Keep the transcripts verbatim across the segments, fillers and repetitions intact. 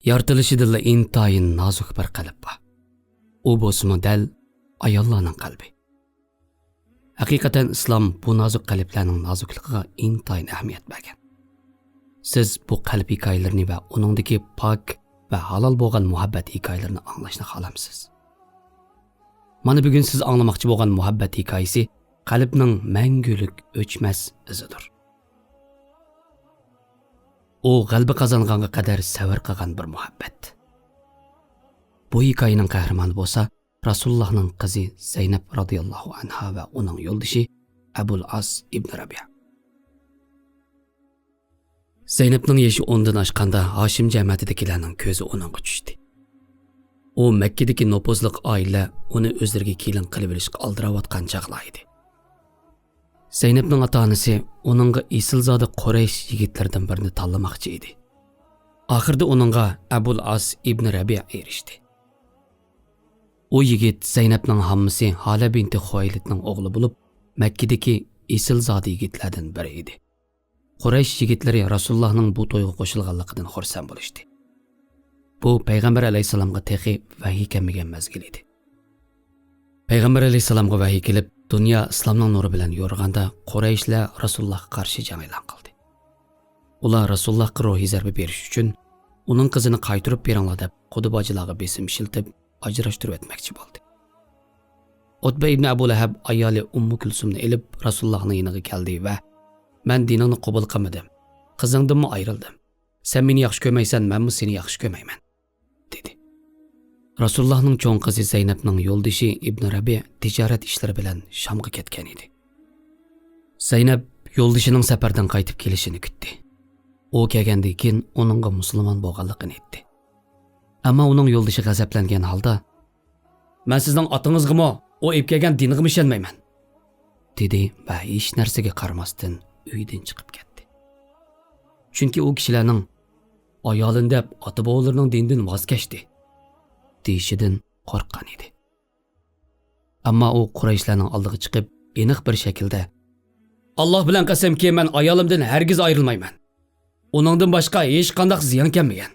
يارىتىلىشىدىنلا ئىنتايىن نازۇك بىر قەلب بار. ئۇ بولسىمۇ دەل ئاياللارنىڭ قەلبى. ھەقىقەتەن ئىسلام بۇ نازۇك قەلبلەرنىڭ نازۇكلۇقىغا ئىنتايىن ئەھمىيەت بەرگەن. سىز بۇ قەلب ھېكايىلىرىنى ۋە ئۇنىڭدىكى پاك ۋە ھالال بولغان مۇھەببەت ھېكايىلىرىنى ئاڭلاشنى خالامسىز؟ مانا بۈگۈن سىز ئاڭلىماقچى بولغان مۇھەببەت ھېكايىسى قەلبنىڭ مەڭگۈلۈك ئۆچمەس ئىزىدۇر. ئۇ غەلىبە قازانغانغا قەدەر سەۋر قىلغان بىر مۇھەببەت. بۇ ھېكايىنىڭ قەھرىمانى بولسا رەسۇلۇللاھنىڭ قىزى زەينەپ رازىياللاھۇ ئەنھا ۋە ئۇنىڭ يولدىشى ئەبۇل ئاس ئىبن رەبىئە. زەينەپنىڭ يېشى ئوندىن ئاشقاندا ھاشىم جەمەتىدىكىلەرنىڭ كۆزى ئۇنىڭغا چۈشتى. ئۇ مەككىدىكى نوپۇزلۇق ئائىلە ئۇنى ئۆزلىرىگە كېلىن قىلىۋېلىشقا ئالدىراۋاتقان چاغلار ئىدى. زەينەپنىڭ ئاتا-ئانىسى ئۇنىڭغا ئېسىلزادە قۇرەيش يىگىتلىرىدىن بىرىنى تاللىماقچى ئىدى. ئاخىرىدا ئۇنىڭغا ئەبۇل ئاس ئىبن رەبىئە ئېرىشتى. ئۇ يىگىت زەينەپنىڭ ھاممىسى ھالە بىنتى خۇۋەيلىدنىڭ ئوغلى بولۇپ، مەككىدىكى ئېسىلزادە يىگىتلەردىن بىرى ئىدى. قۇرەيش يىگىتلىرى رەسۇلۇللاھنىڭ بۇ تويغا قوشۇلغانلىقىدىن خۇرسەن بولۇشتى. بۇ پەيغەمبەر ئەلەيھىسسالامغا تېخى ۋەھىي كەلمىگەن مەزگىل ئىدى. پەيغەمبەر ئەلەيھىسسالامغا ۋەھىي كېلىپ، دۇنيا ئىسلامنىڭ نۇرى بىلەن يورۇغاندا، قۇرەيشلەر رەسۇلۇللاھقا قارشى جەڭ ئېلان قىلدى. ئۇلار رەسۇلۇللاھقا روھىي زەربە بېرىش ئۈچۈن ئۇنىڭ قىزىنى قايتۇرۇپ بېرىڭلار دەپ، قۇدا باجىلارغا بېسىم ئىشلىتىپ، ئاجراشتۇرۇۋەتمەكچى بولدى. ئۇتبە ئىبنى ئەبۇ لەھەب ئايالى ئۇممۇ كۈلسۇمنى ئېلىپ، رەسۇلۇللاھنىڭ يېنىغا كەلدى ۋە، «مەن دىنىڭنى قوبۇل قىلمىدىم. قىزىڭدىنمۇ ئايرىلدىم. سەن مېنى ياخشى كۆرمەيسەن، مەنمۇ سېنى ياخشى كۆرمەيمەن.» دېدى. رەسۇلۇللاھنىڭ چوڭ قىزى زەينەپنىڭ يولدىشى ئىبن رەبىئە تىجارەت ئىشلىرى بىلەن شامغا كەتكەن ئىدى. زەينەپ يولدىشىنىڭ سەپەردىن قايتىپ كېلىشىنى كۈتتى. ئۇ كەلگەندىن كېيىن ئۇنىڭغا مۇسۇلمان بولغانلىقىنى ئېيتتى. ئەمما ئۇنىڭ يولدىشى غەزەپلەنگەن ھالدا، «مەن سىزنىڭ ئاتىڭىزغىمۇ، ئۇ ئېلىپ كەلگەن دىنىغىمۇ ئىشەنمەيمەن.» دېدى ۋە ھېچ نەرسىگە قارىماستىن ئۆيدىن چىقىپ كەتتى. چۈنكى ئۇ كىشىلەرنىڭ «ئايالىنى دەپ ئاتا-بوۋىلىرىنىڭ دىنىدىن ۋاز كەچتى» دېيىشىدىن قورققان ئىدى. ئەمما ئۇ قۇرەيشلەرنىڭ ئالدىغا چىقىپ، ئېنىق بىر شەكىلدە، «ئاللاھ بىلەن قەسەمكى، مەن ئايالىمدىن ھەرگىز ئايرىلمايمەن. ئۇنىڭدىن باشقا ھېچقانداق زىيان كەلمىگەن.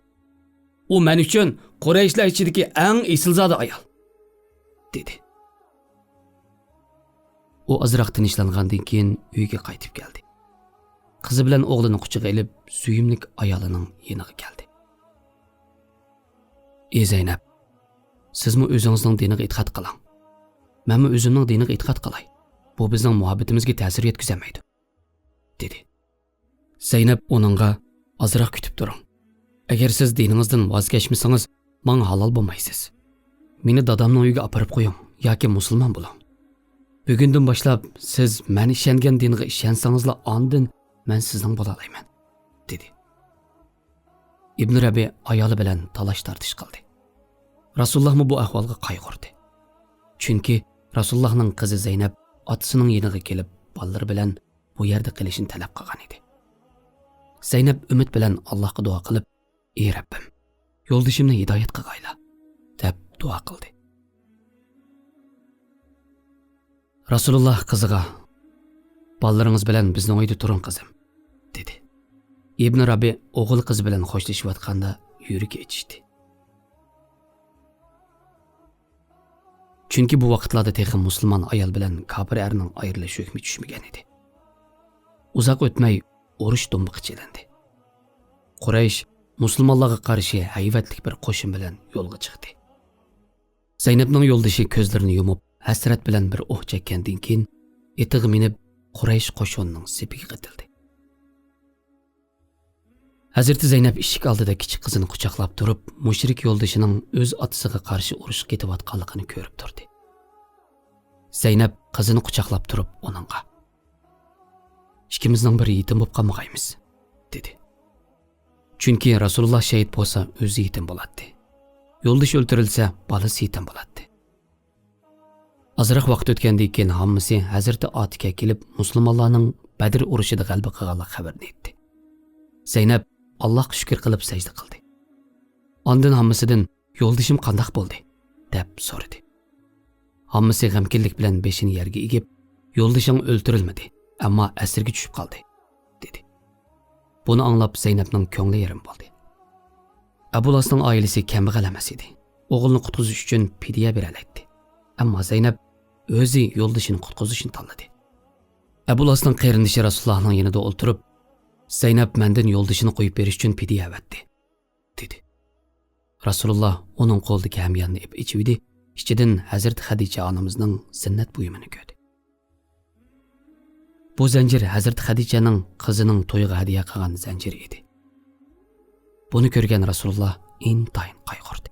ئۇ مەن ئۈچۈن قۇرەيشلەر ئىچىدىكى ئەڭ ئېسىلزادە ئايال» دېدى. ئۇ ئازراق تىنچلانغاندىن كېيىن ئۆيىگە قايتىپ كەلدى. قىزى بىلەن ئوغلىنى قۇچىقىغا ئېلىپ، سۆيۈملۈك ئايالىنىڭ يېنىغا كەلدى. «ئى زەينەپ، سىزمۇ ئۆزىڭىزنىڭ دىنىغا ئېتىقاد قىلىڭ. مەنمۇ ئۆزۈمنىڭ دىنىغا ئېتىقاد قىلاي. بۇ بىزنىڭ مۇھەببىتىمىزگە تەسىر يەتكۈزەلمەيدۇ.» دېدى. زەينەپ ئۇنىڭغا، «ئازراق كۈتۈپ تۇرۇڭ. ئەگەر سىز دىنىڭىزدىن ۋاز كەچمىسىڭىز، ماڭا ھالال بولمايسىز. مېنى دادامنىڭ ئۆيىگە ئاپىرىپ قويۇڭ ياكى مۇسۇلمان بولۇڭ. بۈگۈندىن باشلاپ سىز مەن ئىشەنگەن دىنغا ئىشەنسىڭىزلا، ئاندىن مەن سىزنىڭ بولالايمەن.» دېدى. ئىبن رەبىئە ئايالى بىلەن تالاش-تارتىش قىلدى. رەسۇلۇللاھمۇ بۇ ئەھۋالغا قايغۇردى. چۈنكى رەسۇلۇللاھنىڭ قىزى زەينەپ ئاتىسىنىڭ يېنىغا كېلىپ، بالىلىرى بىلەن بۇ يەردە قېلىشنى تەلەپ قىلغان ئىدى. زەينەپ ئۈمىد بىلەن ئاللاھقا دۇئا قىلىپ، «ئى رەببىم، يولدىشىمنى ھىدايەت قىلغايلا» دەپ دۇئا قىلدى. رەسۇلۇللاھ قىزىغا، «بالىلىرىڭىز بىلەن بىزنىڭ ئۆيدە تۇرۇڭ، قىزىم» دېدى. ئىبن رەبىئە ئوغۇل قىزى بىلەن خوشلىشىۋاتقاندا يۈرىكى ئېچىشتى. چۈنكى بۇ ۋاقىتلاردا تېخى مۇسۇلمان ئايال بىلەن كاپىر ئەرنىڭ ئايرىلىش ھۆكمى چۈشمىگەن ئىدى. ئۇزاق ئۆتمەي ئۇرۇش دۇمبىقى چېلىندى. قۇرەيش مۇسۇلمانلارغا قارشى ھەيۋەتلىك بىر قوشۇن بىلەن يولغا چىقتى. زەينەپنىڭ يولدىشى كۆزلىرىنى يۇمۇپ، ھەسرەت بىلەن بىر ئوھ چەككەندىن كېيىن، ئېتىغا مىنىپ، قۇرەيش قوشۇنىنىڭ سېپىگە قېتىلدى. ھەزرىتى زەينەپ ئىشىك ئالدىدا كىچىك قىزىنى قۇچاقلاپ تۇرۇپ، مۇشرىك يولدىشىنىڭ ئۆز ئاتىسىغا قارشى ئۇرۇشقا كېتىۋاتقانلىقىنى كۆرۈپ تۇردى. زەينەپ قىزىنى قۇچاقلاپ تۇرۇپ ئۇنىڭغا، «ئىككىمىزنىڭ بىرى يېتىم بولۇپ قالمىغايمىز» دېدى. چۈنكى رەسۇلۇللاھ شېھىت بولسا، ئۆزى يېتىم بولاتتى. يولدىشى ئۆلتۈرۈلسە، بالىسى يېتىم بولاتتى. ئازراق ۋاقىت ئۆتكەندىن كېيىن، ھاممىسى ھەزرىتى ئاتىكە كېلىپ، مۇسۇلمانلارنىڭ بەدر ئۇرۇشىدا غەلىبە قىلغانلىق خەۋىرىنى ئېيتتى. زەينەپ ئاللاھقا شۈكۈر قىلىپ سەجدە قىلدى. ئاندىن ھاممىسىدىن، «يولدىشىم قانداق بولدى؟» دەپ سورىدى. ھاممىسى غەمكىنلىك بىلەن بېشىنى يەرگە ئېگىپ، «يولدىشىڭ ئۆلتۈرۈلمىدى، ئەمما ئەسىرگە چۈشۈپ قالدى» دېدى. بۇنى ئاڭلاپ زەينەپنىڭ كۆڭلى يېرىم بولدى. ئەبۇلئاسنىڭ ئائىلىسى كەمبەغەل ئەمەس ئىدى. ئوغلىنى قۇتقۇزۇش ئۈچۈن پىدىيە بېرەلەيتتى. ئەمما زەينەپ ئۆزى يولدىشىنى قۇتقۇزۇشنى تاللىدى. ئەبۇلئاسنىڭ قېرىندىشى رەسۇلۇللاھنىڭ يېنىدا ئولتۇرۇپ، «زەينەپ مەندىن يولدىشىنى قويۇپ بېرىش ئۈچۈن پىدىيە ئەۋەتتى» دېدى. رەسۇلۇللا ئۇنىڭ قولىدىكى ھەمياننى ئېلىپ ئېچىۋىدى، ئىچىدىن ھەزرىتى خەدىچە ئانىمىزنىڭ زىننەت بۇيۇمىنى كۆردى. بۇ زەنجىر ھەزرىتى خەدىچەنىڭ قىزىنىڭ تويىغا ھەدىيە قىلغان زەنجىرى ئىدى. بۇنى كۆرگەن رەسۇلۇللا ئىنتايىن قايغۇردى.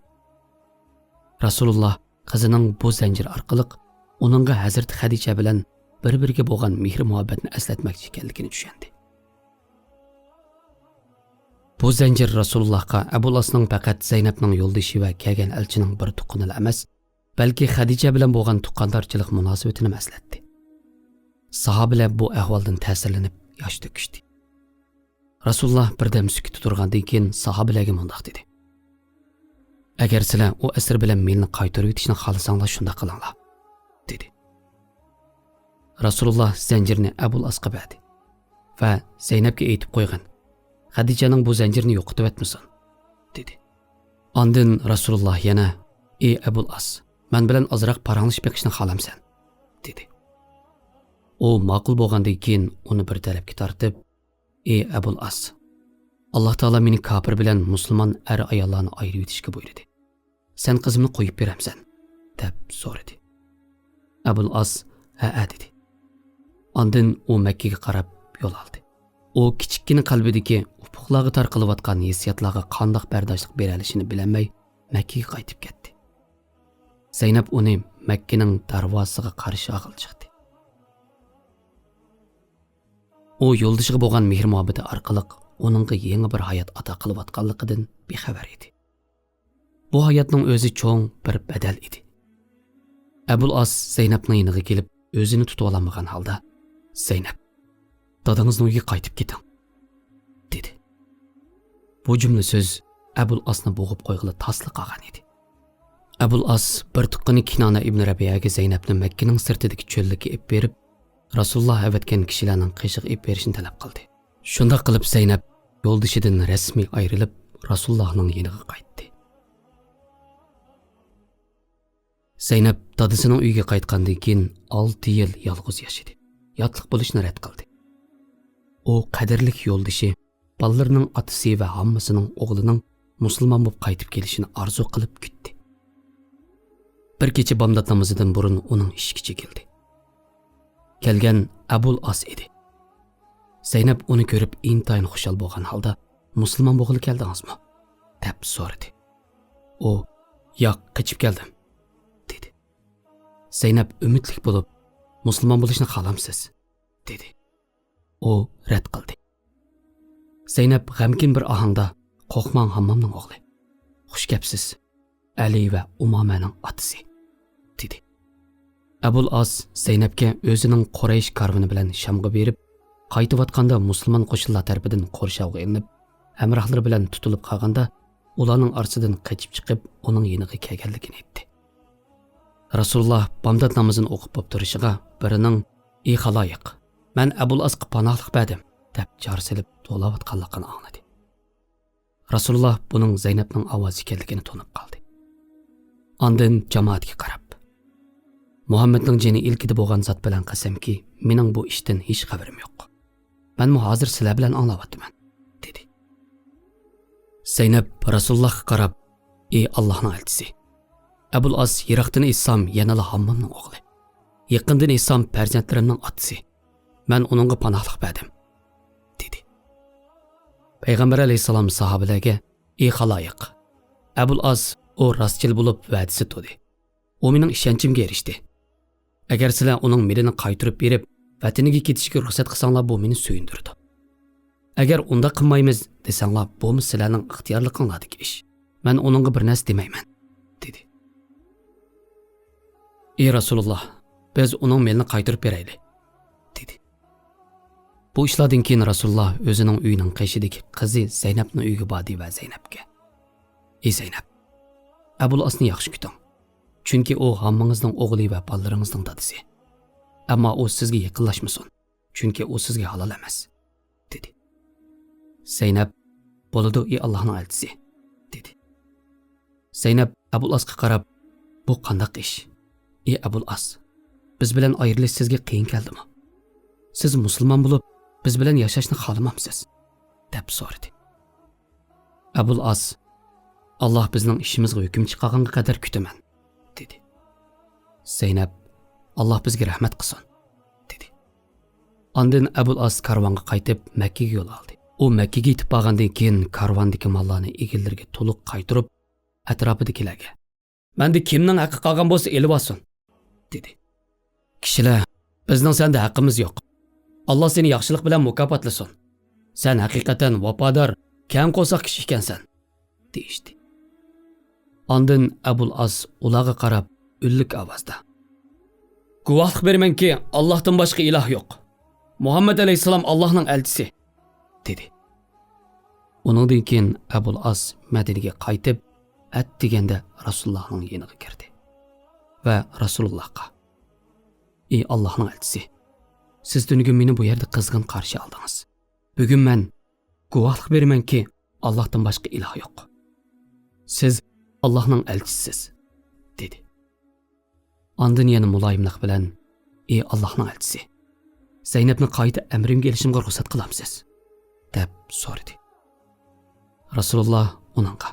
رەسۇلۇللا قىزىنىڭ بۇ زەنجىر ئارقىلىق ئۇنىڭغا ھەزرىتى خەدىچە بىلەن بىر-بىرىگە بولغان مېھىر-مۇھەببەتنى ئەسلەتمەكچى ئىكەنلىكىنى چۈشەندى. بۇ زەنجىر رەسۇلۇللاھقا ئەبۇلئاسنىڭ پەقەت زەينەپنىڭ يولدىشى ۋە كەلگەن ئەلچىنىڭ بىر تۇغقىنىلا ئەمەس، بەلكى خەدىچە بىلەن بولغان تۇغقاندارچىلىق مۇناسىۋىتىنىمۇ ئەسلەتتى. ساھابىلەر بۇ ئەھۋالدىن تەسىرلىنىپ ياش تۆكۈشتى. رەسۇلۇللا بىردەم سۈكۈتتە تۇرغاندىن كېيىن ساھابىلەرگە مۇنداق دېدى: «ئەگەر سىلەر ئۇ ئەسىر بىلەن مېلىنى قايتۇرۇۋېتىشنى خالىساڭلار، شۇنداق قىلىڭلار» دېدى. رەسۇلۇللا زەنجىرنى ئەبۇلئاسقا بەردى ۋە «زەينەپكە ئېيتىپ قويغىن، خەدىچەنىڭ بۇ زەنجىرىنى يوقىتىۋەتمىسۇن» دېدى. ئاندىن رەسۇلۇللا يەنە: «ئى ئەبۇلئاس، مەن بىلەن ئازراق پاراڭلىشىپ بېقىشنى خالامسەن؟» دېدى. ئۇ ماقۇل بولغاندىن كېيىن ئۇنى بىر تەرەپكە تارتىپ: «ئى ئەبۇلئاس، ئاللا تائالا مېنى كاپىر بىلەن مۇسۇلمان ئەر-ئاياللارنى ئايرىۋېتىشكە بۇيرۇدى. سەن قىزىمنى قويۇپ بېرەمسەن؟» دەپ سورىدى. ئەبۇلئاس «ھەئە» دېدى. ئاندىن ئۇ مەككىگە قاراپ يول ئالدى. ئۇ كىچىككىنە قەلبىدىكى ئۇپۇقلارغا تارقىلىۋاتقان ھېسسىياتلارغا قانداق بەرداشلىق بېرەلىشىنى بىلەلمەي مەككىگە قايتىپ كەتتى. زەينەپ ئۇنى مەككىنىڭ دەرۋازىسىغا قارشى ئالغىلى چىقتى. ئۇ يولدىشىغا بولغان مېھىر-مۇھەببىتى ئارقىلىق ئۇنىڭغا يېڭى بىر ھايات ئاتا قىلىۋاتقانلىقىدىن بىخەۋەر ئىدى. بۇ ھاياتنىڭ ئۆزى چوڭ بىر بەدەل ئىدى. ئەبۇلئاس زەينەپنىڭ يېنىغا كېلىپ، ئۆزىنى تۇتۇۋالالمىغان ھالدا: «زەينەپ، دادىڭىزنىڭ ئۆيىگە قايتىپ كېتىڭ» دېدى. بۇ جۈملە سۆز ئەبۇلئاسنى بوغۇپ قويغىلى تاسلا قالغان ئىدى. ئەبۇلئاس بىر تۇغقىنى كىنانە ئىبنى رەبىئەگە زەينەپنى مەككىنىڭ سىرتىدىكى چۆللۈككە ئېلىپ بېرىپ، رەسۇلۇللا ئەۋەتكەن كىشىلەرنىڭ قېشىغا ئېلىپ بېرىشنى تەلەپ قىلدى. شۇنداق قىلىپ زەينەپ يولدىشىدىن رەسمىي ئايرىلىپ، رەسۇلۇللانىڭ يېنىغا قايتتى. زەينەپ دادىسىنىڭ ئۆيىگە قايتقاندىن كېيىن ئالتە يىل يالغۇز ياشىدى. ياتلىق بولۇشنى رەت قىلدى. ئۇ قەدىرلىك يولدىشى، بالىلىرىنىڭ ئاتىسى ۋە ھاممىسىنىڭ ئوغلىنىڭ مۇسۇلمان بولۇپ قايتىپ كېلىشىنى ئارزۇ قىلىپ كۈتتى. بىر كېچە بامدات نامىزىدىن بۇرۇن ئۇنىڭ ئىشىكى چېكىلدى. كەلگەن ئەبۇلئاس ئىدى. زەينەپ ئۇنى كۆرۈپ ئىنتايىن خۇشال بولغان ھالدا، «مۇسۇلمان بولغىلى كەلدىڭىزمۇ؟» دەپ سورىدى. ئۇ: «ياق، قېچىپ كەلدىم» دېدى. زەينەپ ئۈمىدلىك بولۇپ: «مۇسۇلمان بولۇشنى خالامسىز؟» دېدى. ئۇ رەت قىلدى. زەينەپ غەمكىن بىر ئاھاڭدا: «قورقماڭ، ھاممامنىڭ ئوغلى. خۇش كەپسىز، ئەلى ۋە ئۇمامەنىڭ ئاتىسى» دېدى. ئەبۇلئاس زەينەپكە ئۆزىنىڭ قۇرەيش كارۋىنى بىلەن شامغا بېرىپ، قايتىۋاتقاندا مۇسۇلمان قوشۇنلار تەرىپىدىن قورشاۋغا ئېلىنىپ، ھەمراھلىرى بىلەن تۇتۇلۇپ قالغاندا، ئۇلارنىڭ ئارىسىدىن قېچىپ چىقىپ، ئۇنىڭ يېنىغا كەلگەنلىكىنى ئېيتتى. رەسۇلۇللا بامدات نامىزىنى ئوقۇپ بولۇپ تۇرۇشىغا، بىرىنىڭ: «ئى خالايىق، مەن ئەبۇلئاسقا پاناھلىق بەردىم» دەپ جار سېلىپ توۋلاۋاتقانلىقىنى ئاڭلىدى. رەسۇلۇللا بۇنىڭ زەينەپنىڭ ئاۋازى ئىكەنلىكىنى تونۇپ قالدى. ئاندىن جامائەتكە قاراپ: «مۇھەممەدنىڭ جېنى ئىلكىدە بولغان زات بىلەن قەسەمكى، مېنىڭ بۇ ئىشتىن ھېچ خەۋىرىم يوق. مەنمۇ ھازىر سىلەر بىلەن ئاڭلاۋاتىمەن» دېدى. زەينەپ رەسۇلۇللاھقا قاراپ: «ئى ئاللاھنىڭ ئەلچىسى، ئەبۇلئاس يىراقتىن ئېيتسام يەنىلا ھاممامنىڭ ئوغلى، يېقىندىن ئېيتسام پەرزەنتلىرىمنىڭ ئاتىسى. مەن ئۇنىڭغا پاناھلىق بەردىم» دېدى. پەيغەمبەر ئەلەيھىسسالام ساھابىلەرگە: «ئى خالايىق، ئەبۇلئاس ئۇ راستچىل بولۇپ ۋەدىسى تۇردى. ئۇ مېنىڭ ئىشەنچىمگە ئېرىشتى. ئەگەر سىلەر ئۇنىڭ مېلىنى قايتۇرۇپ بېرىپ، ۋەتىنىگە كېتىشىگە رۇخسەت قىلساڭلار، بۇ مېنى سۆيۈندۈرىدۇ. ئەگەر ئۇنداق قىلمايمىز دېسەڭلار، بۇمۇ سىلەرنىڭ ئىختىيارلىقىڭلاردىكى ئىش. مەن ئۇنىڭغا بىر نەرسە دېمەيمەن» دېدى. «ئى رەسۇلۇللا، بىز ئۇنىڭ مېلىنى قايتۇرۇپ بېرەيلى» دېدى. بۇ ئىشلاردىن كېيىن رەسۇلۇللا ئۆزىنىڭ ئۆيىنىڭ قېشىدىكى قىزى زەينەپنىڭ ئۆيىگە باردى ۋە زەينەپكە: «ئى زەينەپ، ئەبۇلئاسنى ياخشى كۈتۈڭ. چۈنكى ئۇ ھاممىڭىزنىڭ ئوغلى ۋە بالىلىرىڭىزنىڭ دادىسى. ئەمما ئۇ سىزگە يېقىنلاشمىسۇن، چۈنكى ئۇ سىزگە ھالال ئەمەس» دېدى. زەينەپ: «بولىدۇ، ئى ئاللاھنىڭ ئەلچىسى» دېدى. زەينەپ ئەبۇل ئاسقا قاراپ، «بۇ قانداق ئىش؟ ئى ئەبۇل ئاس، بىز بىلەن ئايرىلىش سىزگە قىيىن كەلدىمۇ؟ سىز مۇسۇلمان بولۇپ، بىز بىلەن ياشاشنى خالىمامسىز؟» دەپ سورىدى. ئەبۇل ئاس، «ئاللاھ بىزنىڭ ئىشىمىزغا ھۆكۈم چىقارغانغا قەدەر كۈتىمەن» دېدى. زەينەپ، «ئاللاھ بىزگە رەھمەت قىلسۇن» دېدى. ئاندىن ئەبۇل ئاس كارۋانغا قايتىپ، مەككىگە يول ئالدى. ئۇ مەككىگە يېتىپ بارغاندىن كېيىن، كارۋاندىكى ماللارنى ئىگىلىرىگە تولۇق قايتۇرۇپ، ئەتراپىدىكىلەرگە، «مەندە كىمنىڭ ھەققى قالغان بولسا، ئېلىۋالسۇن» دېدى. كىشىلەر، «بىزنىڭ سەندە ھەققىمىز يوق. ئاللاھ سېنى ياخشىلىق بىلەن مۇكاپاتلىسۇن. سەن ھەقىقەتەن ۋاپادار، كەڭ قورساق كىشى ئىكەنسەن» دېيىشتى. ئاندىن ئەبۇل ئاس ئۇلارغا قاراپ ئۈنلۈك ئاۋازدا، «گۇۋاھلىق بېرىمەنكى، ئاللاھتىن باشقا ئىلاھ يوق. مۇھەممەد ئەلەيھىسسالام ئاللاھنىڭ ئەلچىسى» دېدى. ئۇنىڭدىن كېيىن ئەبۇل ئاس مەدىنىگە قايتىپ، ئەتىگەندە رەسۇلۇللاھنىڭ يېنىغا كىردى ۋە رەسۇلۇللاھقا، «ئى ئاللاھنىڭ ئەلچىسى، سىز تۈنۈگۈن مېنى بۇ يەردە قىزغىن قارشى ئالدىڭىز. بۈگۈن مەن گۇۋاھلىق بېرىمەنكى، ئاللاھتىن باشقا ئىلاھ يوق. سىز ئاللاھنىڭ ئەلچىسىسىز» دېدى. ئاندىن يەنە مۇلايىملىق بىلەن، «ئى ئاللاھنىڭ ئەلچىسى، زەينەپنى قايتا ئەمرىمگە ئېلىشىمغا رۇخسەت قىلامسىز؟» دەپ سورىدى. رەسۇلۇللاھ ئۇنىڭغا،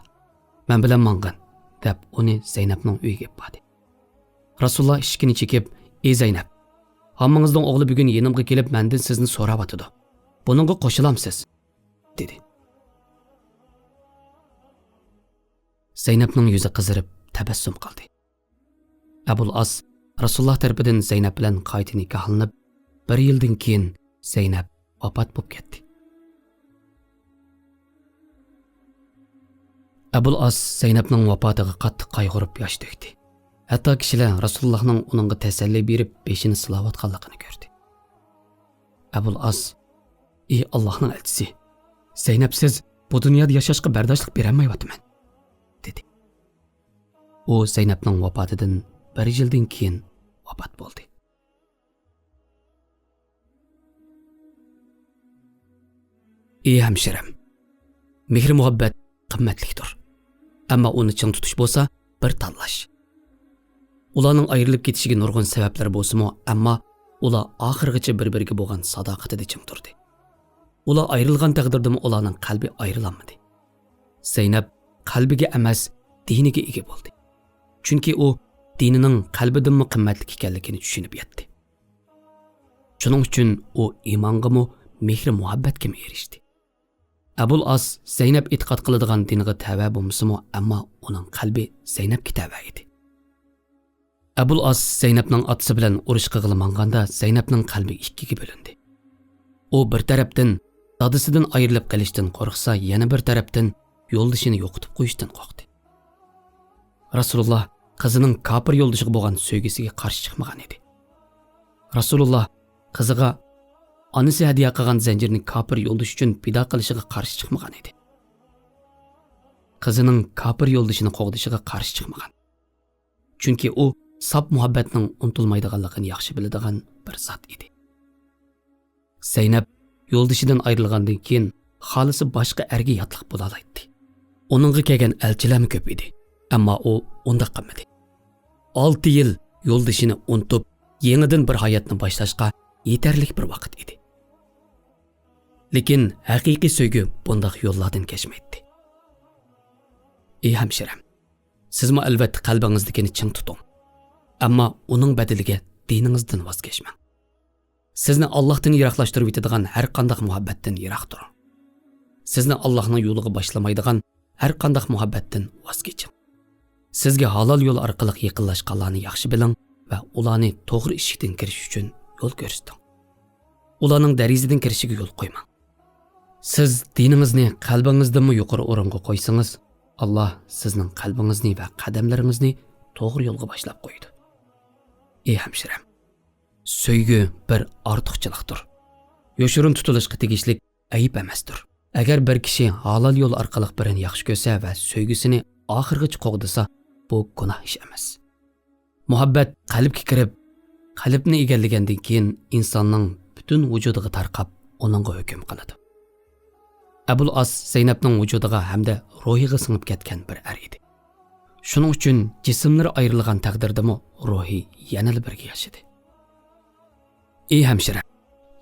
«مەن بىلەن ماڭغىن» دەپ، ئۇنى زەينەپنىڭ ئۆيىگە ئېلىپ باردى. رەسۇلۇللاھ ئىشىكىنى چېكىپ، «ئى زەينەپ، ھاممىڭىزنىڭ ئوغلى بۈگۈن يېنىمغا كېلىپ، مەندىن سىزنى سوراۋاتىدۇ. بۇنىڭغا قوشۇلامسىز؟» دېدى. زەينەپنىڭ يۈزى قىزىرىپ، تەبەسسۇم قىلدى. ئەبۇل ئاس رەسۇلۇللاھ تەرىپىدىن زەينەپ بىلەن قايتا نىكاھلىنىپ، بىر يىلدىن كېيىن زەينەپ ۋاپات بولۇپ كەتتى. ئەبۇل ئاس زەينەپنىڭ ۋاپاتىغا قاتتىق قايغۇرۇپ ياش تۆكتى. ھەتتا كىشىلەر رەسۇلۇللاھنىڭ ئۇنىڭغا تەسەللى بېرىپ، بېشىنى سىلاۋاتقانلىقىنى كۆردى. ئەبۇل ئاس، «ئى ئاللاھنىڭ ئەلچىسى، زەينەپسىز بۇ دۇنيادا ياشاشقا بەرداشلىق بېرەلمەيۋاتىمەن» دېدى. ئۇ زەينەپنىڭ ۋاپاتىدىن بىر يىلدىن كېيىن ۋاپات بولدى. ئى ھەمشىرەم، مېھرى-مۇھەببەت قىممەتلىكتۇر. ئەمما ئۇنى چىڭ تۇتۇش بولسا بىر تاللاش. ئۇلارنىڭ ئايرىلىپ كېتىشىگە نۇرغۇن سەۋەبلەر بولسىمۇ، ئەمما ئۇلار ئاخىرغىچە بىر-بىرىگە بولغان ساداقىتىدە چىڭ تۇردى. ئۇلار ئايرىلغان تەقدىردىمۇ ئۇلارنىڭ قەلبى ئايرىلالمىدى. زەينەپ قەلبىگە ئەمەس، دىنىگە ئىگە بولدى. چۈنكى ئۇ دىنىنىڭ قەلبىدىنمۇ قىممەتلىك ئىكەنلىكىنى چۈشىنىپ يەتتى. شۇنىڭ ئۈچۈن ئۇ ئىمانغىمۇ، مېھرى-مۇھەببەتكىمۇ ئېرىشتى. ئەبۇل ئاس زەينەپ ئېتىقاد قىلىدىغان دىنغا تەۋە بولمىسىمۇ، ئەمما ئۇنىڭ قەلبى زەينەپكە تەۋە ئىدى. ئەبۇل ئاس زەينەپنىڭ ئاتىسى بىلەن ئۇرۇش قىلغىلى ماڭغاندا، زەينەپنىڭ قەلبى ئىككىگە بۆلۈندى. ئۇ بىر تەرەپتىن دادىسىدىن ئايرىلىپ قېلىشتىن قورقسا، يەنە بىر تەرەپتىن يولدىشىنى يوقىتىپ قويۇشتىن قورقتى. رەسۇلۇللاھ قىزىنىڭ كاپىر يولدىشىغا بولغان سۆيگۈسىگە قارشى چىقمىغان ئىدى. رەسۇلۇللاھ قىزىغا ئانىسى ھەدىيە قىلغان زەنجىرنى كاپىر يولدىشى ئۈچۈن پىدا قىلىشىغا قارشى چىقمىغان ئىدى. قىزىنىڭ كاپىر يولدىشىنى قوغدىشىغا قارشى چىقمىغان. چۈنكى ئۇ ساپ مۇھەببەتنىڭ ئۇنتۇلمايدىغانلىقىنى ياخشى بىلىدىغان بىر زات ئىدى. زەينەپ يولدىشىدىن ئايرىلغاندىن كېيىن خالىسا باشقا ئەرگە ياتلىق بولالايتتى. ئۇنىڭغا كەلگەن ئەلچىلەرمۇ كۆپ ئىدى. ئەمما ئۇ ئۇنداق قىلمىدى. ئالتە يىل يولدىشىنى ئۇنتۇپ، يېڭىدىن بىر ھاياتنى باشلاشقا يېتەرلىك بىر ۋاقىت ئىدى. لېكىن ھەقىقىي سۆيگۈ بۇنداق يوللاردىن كەچمەيتتى. ئى ھەمشىرەم، سىزمۇ ئەلۋەتتە قەلبىڭىزدىكىنى چىڭ تۇتۇڭ. ئەمما ئۇنىڭ بەدىلىگە دىنىڭىزدىن ۋاز كەچمەڭ. سىزنى ئاللاھتىن يىراقلاشتۇرۇۋېتىدىغان ھەر قانداق مۇھەببەتتىن يىراق تۇرۇڭ. سىزنى ئاللاھنىڭ يولىغا باشلىمايدىغان ھەر قانداق مۇھەببەتتىن ۋاز كېچىڭ. سىزگە ھالال يول ئارقىلىق يېقىنلاشقانلارنى ياخشى بىلىڭ ۋە ئۇلارنى توغرا ئىشىكتىن كىرىش ئۈچۈن يول كۆرسىتىڭ. ئۇلارنىڭ دېرىزىدىن كىرىشىگە يول قويماڭ. سىز دىنىڭىزنى قەلبىڭىزدىنمۇ يۇقىرى ئورۇنغا قويسىڭىز، ئاللاھ سىزنىڭ قەلبىڭىزنى ۋە قەدەملىرىڭىزنى توغرا يولغا باشلاپ قويىدۇ. ئى ھەمشىرەم، سۆيگۈ بىر ئارتۇقچىلىقتۇر. يوشۇرۇن تۇتۇلۇشقا تېگىشلىك ئەيىب ئەمەستۇر. ئەگەر بىر كىشى ھالال يول ئارقىلىق بىرىنى ياخشى كۆرسە ۋە سۆيگۈسىنى ئاخىرغىچە قوغدىسا، بۇ گۇناھ ئىش ئەمەس. مۇھەببەت قەلبكە كىرىپ، قەلبنى ئىگىلىگەندىن كېيىن ئىنساننىڭ پۈتۈن ۋۇجۇدىغا تارقاپ، ئۇنىڭغا ھۆكۈم قىلىدۇ. ئەبۇل ئاس زەينەپنىڭ ۋۇجۇدىغا ھەمدە روھىغا سىڭىپ كەتكەن بىر ئەر ئىدى. شۇنىڭ ئۈچۈن جىسىملىرى ئايرىلغان تەقدىردىمۇ روھى يەنىلا بىرگە ياشىدى. ئى ھەمشىرە،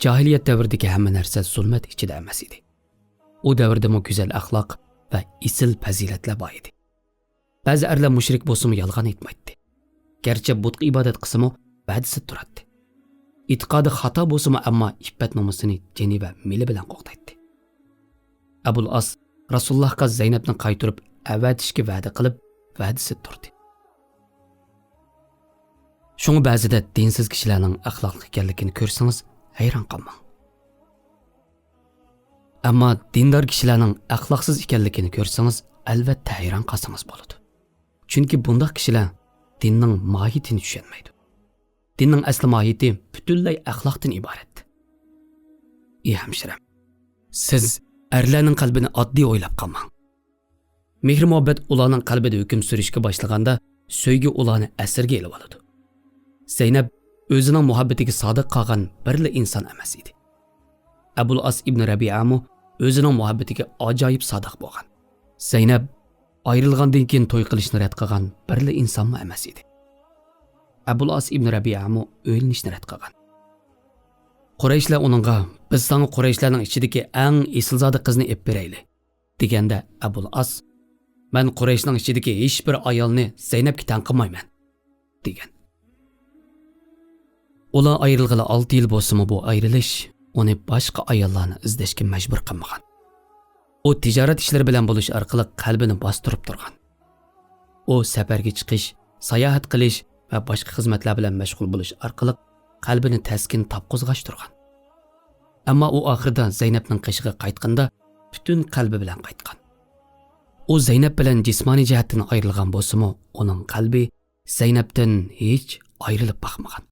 جاھىلىيەت دەۋرىدىكى ھەممە نەرسە زۇلمەت ئىچىدە ئەمەس ئىدى. ئۇ دەۋردىمۇ گۈزەل ئەخلاق ۋە ئېسىل پەزىلەتلەر بار ئىدى. بەزى ئەرلەر مۇشرىك بولسىمۇ يالغان ئېيتمايتتى. گەرچە بۇتقا ئىبادەت قىلسىمۇ ۋەدىسىدە تۇراتتى. ئېتىقادى خاتا بولسىمۇ، ئەمما ئىپپەت نومۇسىنى جېنى ۋە مېلى بىلەن قوغدايتتى. ئەبۇل ئاس رەسۇلۇللاھقا زەينەپنى قايتۇرۇپ ئەۋەتىشكە ۋەدە قىلىپ، ۋەدىسىدە تۇردى. شۇڭا بەزىدە دىنسىز كىشىلەرنىڭ ئەخلاقلىق ئىكەنلىكىنى كۆرسىڭىز، ھەيران قالماڭ. ئەمما دىندار كىشىلەرنىڭ ئەخلاقسىز ئىكەنلىكىنى كۆرسىڭىز، ئەلۋەتتە ھەيران قالسىڭىز بولىدۇ. چۈنكى بۇنداق كىشىلەر دىننىڭ ماھىيىتىنى چۈشەنمەيدۇ. دىننىڭ ئەسلى ماھىيىتى پۈتۈنلەي ئەخلاقتىن ئىبارەت. ئى ھەمشىرەم، سىز ئەرلەرنىڭ قەلبىنى ئاددىي ئويلاپ قالماڭ. مېھىر-مۇھەببەت ئۇلارنىڭ قەلبىدە ھۆكۈم سۈرۈشكە باشلىغاندا، سۆيگۈ ئۇلارنى ئەسىرگە ئېلىۋالىدۇ. زەينەپ ئۆزىنىڭ مۇھەببىتىگە سادىق قالغان بىرلا ئىنسان ئەمەس ئىدى. ئەبۇل ئاس ئىبن رەبىئەمۇ ئۆزىنىڭ مۇھەببىتىگە ئاجايىپ سادىق بولغان. زەينەپ ئايرىلغاندىن كېيىن توي قىلىشنى رەت قىلغان بىرلا ئىنسانمۇ ئەمەس ئىدى. ئەبۇل ئاس ئىبن رەبىئەمۇ ئۆيلىنىشنى رەت قىلغان. قۇرەيشلەر ئۇنىڭغا، «بىز ساڭا قۇرەيشلەرنىڭ ئىچىدىكى ئەڭ ئېسىلزادە قىزنى ئېلىپ بېرەيلى» دېگەندە، ئەبۇل ئاس، «مەن قۇرەيشنىڭ ئىچىدىكى ھېچبىر ئايالنى زەينەپكە تەڭ قىلمايمەن» دېگەن. ئۇلار ئايرىلغىلى ئالتە يىل بولسىمۇ، بۇ ئايرىلىش ئۇنى باشقا ئاياللارنى ئىزدەشكە مەجبۇر قىلمىغان. ئۇ تىجارەت ئىشلىرى بىلەن بولۇش ئارقىلىق قەلبىنى باستۇرۇپ تۇرغان. ئۇ سەپەرگە چىقىش، ساياھەت قىلىش ۋە باشقا خىزمەتلەر بىلەن مەشغۇل بولۇش ئارقىلىق قەلبىنى تەسكىن تاپقۇزغاچ تۇرغان. ئەمما ئۇ ئاخىرىدا زەينەپنىڭ قېشىغا قايتقىنىدا پۈتۈن قەلبى بىلەن قايتقان. ئۇ زەينەپ بىلەن جىسمانىي جەھەتتىن ئايرىلغان بولسىمۇ، ئۇنىڭ قەلبى زەينەپتىن ھېچ ئايرىلىپ باقمىغان.